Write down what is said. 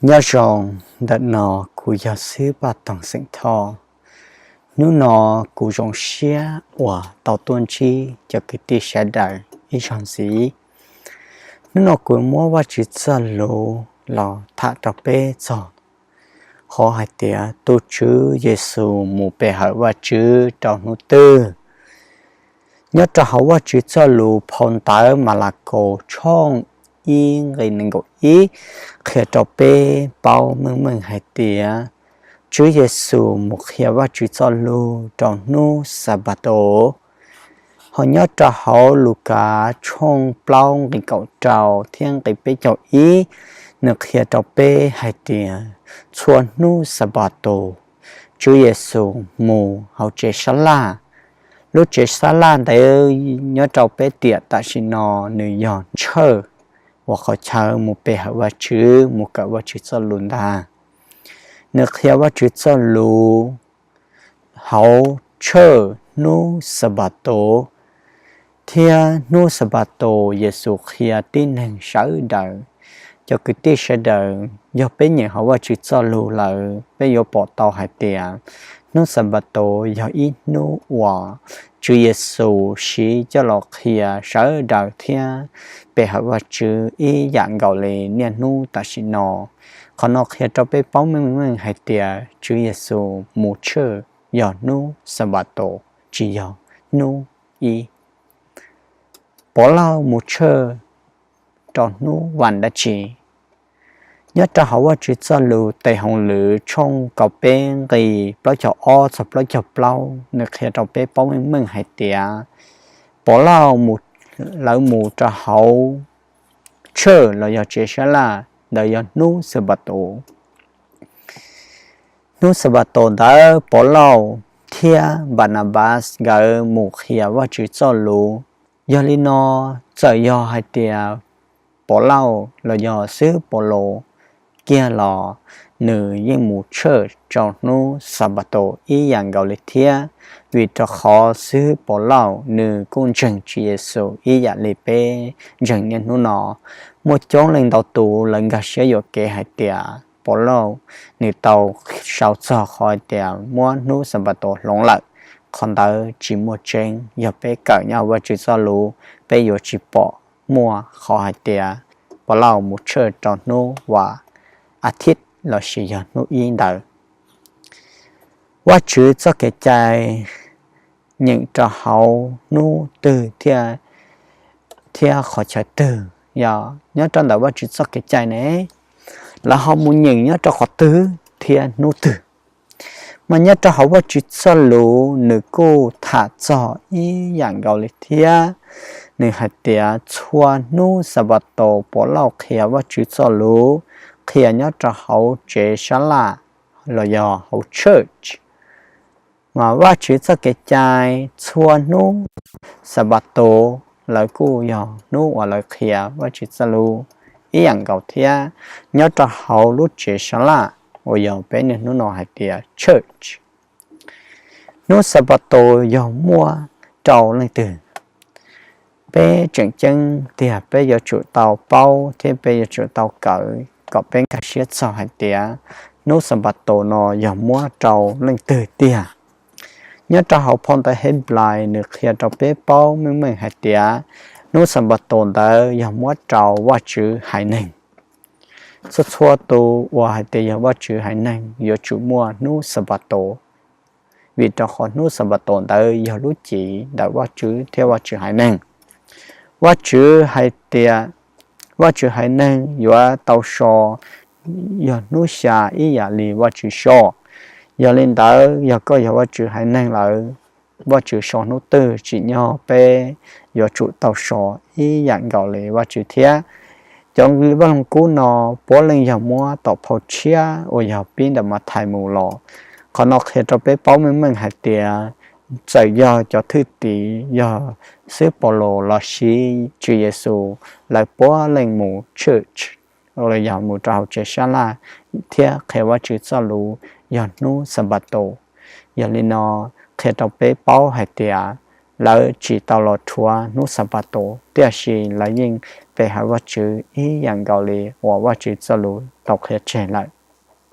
Nyob zoo, ntawm no kuv yog xib hwb Paj Toog xeem Thoj. Hnub no kuv zoo siab uas tau tuaj ntsib cov kwv tij sawv daws ib zaug ntxiv. Hnub no kuv muab Vajtswv txoj lus los tham rau peb txog qhov hais tias tus Tswv Yexus mus pe hawm Vajtswv rau hnub twg. Nyob rau hauv Vajtswv txoj lus phau ntawv Malakaus tshooj ib nqe nees nkaum ib qhia rau peb paub meej meej hais tias Tswv Yexus mus qhia Vajtswv txoj lus rau hnub Xanpataus. Ho nyob rau hauv Lukas tshooj plaub nqe kaum rau thiab nqe peb caug ib, nws qhia rau peb hais tias txhua hnub Xanpataus Tswv Yexus mus hauv tsev sab laj. Lub tsev sab laj ntawd nyob rau peb tiam tam sim no nws yog tshawj uas qhov chaw mus pe hawm Vajtswv, mus kawm Vajtswv txoj lus ntag. Nws qhia Vajtswv txoj lus hauv tshawj hnub Xanpataus, thiab hnub Xanpataus Yexus qhia tib neeg sawv daws. Cov kwv tij sawv daws, yog peb nyeem hauv Vajtswv txoj lus lawm peb yuav pom tau hais tias hnub Xanpataus yog ib hnub uas Tswv Yexus siv coj los qhia sawv daws thiab pe hawm Vajtswv ib yam nkaus li niaj hnub tam sim no. Qhov no qhia rau peb paub meej meej hais tias Tswv Yexus mus tshawj yog hnub Xanpataus, tsis yog hnub ib. Pov Lauj mus tshawj rau hnub vas dab tsi? Nyob rau hauv Vajtswv txoj lus tes hauj lwm tshooj kaum peb nqe plaub caug ob txog plaub caug plaub, nws qhia rau peb paub meej meej hais tias Pov Lauj, lawv mus rau hauv tshawj los yog tsev sab laj ntawd yog hnub Xanpataus. Hnub Xanpataus ntawd Pov Lauj thiab Npananpas nkawd mus qhia Vajtswv txoj lus. Yog li no, txawm yog hais tias Pov Lauj los yog xib hwb Paulus kiag los nws yeej mus tshawj rau hnub Xanpataus ib yam nkaus li thiab, vim rau qhov xib hwb Pov Lauj nws kuj ntseeg Tswv Yexus ib yam li peb ntseeg niaj hnub no. Muaj coob leej ntau tus lawv nkag siab yuam kev hais tias Pov Lauj nws tau sau txog qhov hais tias muab hnub Xanpataus hloov lawm. Qhov ntawd tsis muaj tseeb, yog peb kawm nyob hauv Vajtswv txoj lus peb yuav tsis pom muaj qhov hais tias Pov Lauj mus tshawj rau hnub vas a thiv lossis yog hnub ib ntawd. Vajtswv txoj kev cai nyeem rau hauv hnub twg thiab qhov chaw twg? Yog nyob rau ntawm Vajtswv txoj kev cai ne, lawv ho mus nyeem nyob rau qhov twg thiab hnub twg? Mas nyob rau hauv Vajtswv txoj lus nws kuj tham txog ib yam nkaus li thiab. Nws hais tias txhua hnub Xanpataus Pov Lauj qhia Vajtswv txoj lus, qhia nyob rau hauv tsev sab laj los yog hauv church. Mas Vajtswv txoj kev cai txhua hnub Xanpataus lawv kuj yog hnub uas lawv qhia Vajtswv txoj lus ib yam nkaus thiab, nyob rau hauv lub tsev sab laj uas yog peb niaj hnub no hais tias church. Hnub Xanpataus yog muab rau leej twg? Peb tseem ceeb tiag peb yuav tsum tau paub thiab peb yuav tsum tau kawm kom peb nkag siab txog hais tias hnub Xanpataus no yog muab rau leej twg tiag. Nyob rau hauv phau ntawv Henplais nws qhia rau peb paub meej meej hais tias hnub Xanpataus ntawd yog muab rau Vajtswv haiv neeg. Txhua txhua tus uas hais tias yog Vajtswv haiv neeg yuav tsum muaj hnub Xanpataus, vim rau qhov hnub Xanpataus ntawd yog lub cim ntawm Vajtswv thiab Vajtswv haiv neeg. Vajtswv hais tias Vajtswv haiv neeg yuav tau so yog hnub xya ib yam li Vajtswv so. Yog li ntawd, yog koj yog Vajtswv haiv neeg lawm, Vajtswv so hnub twg tsim nyog peb yuav tsum tau so ib yam nkaus li Vajtswv thiab. Cov Vaj Loog Kub no puav leej yog muab tom phau tshiab uas yog pib ntawm Mathais mus los. Qhov no qhia rau peb paub meej meej hais tias txawm yog cov thwj tim, yog xib hwb Paulus lossis Tswv Yexus, lawv puav leej mus church los yog mus rau hauv tsev sab laj thiab qhia Vajtswv txoj lus yog hnub Xanpataus. Yog li no, qhia rau peb paub hais tias lawv tsis tau los rhuav hnub Xanpataus, tiam sis lawv yeej pe hawm Vajtswv ib yam nkaus li uas Vajtswv txoj lus tau qhia tseg lawm.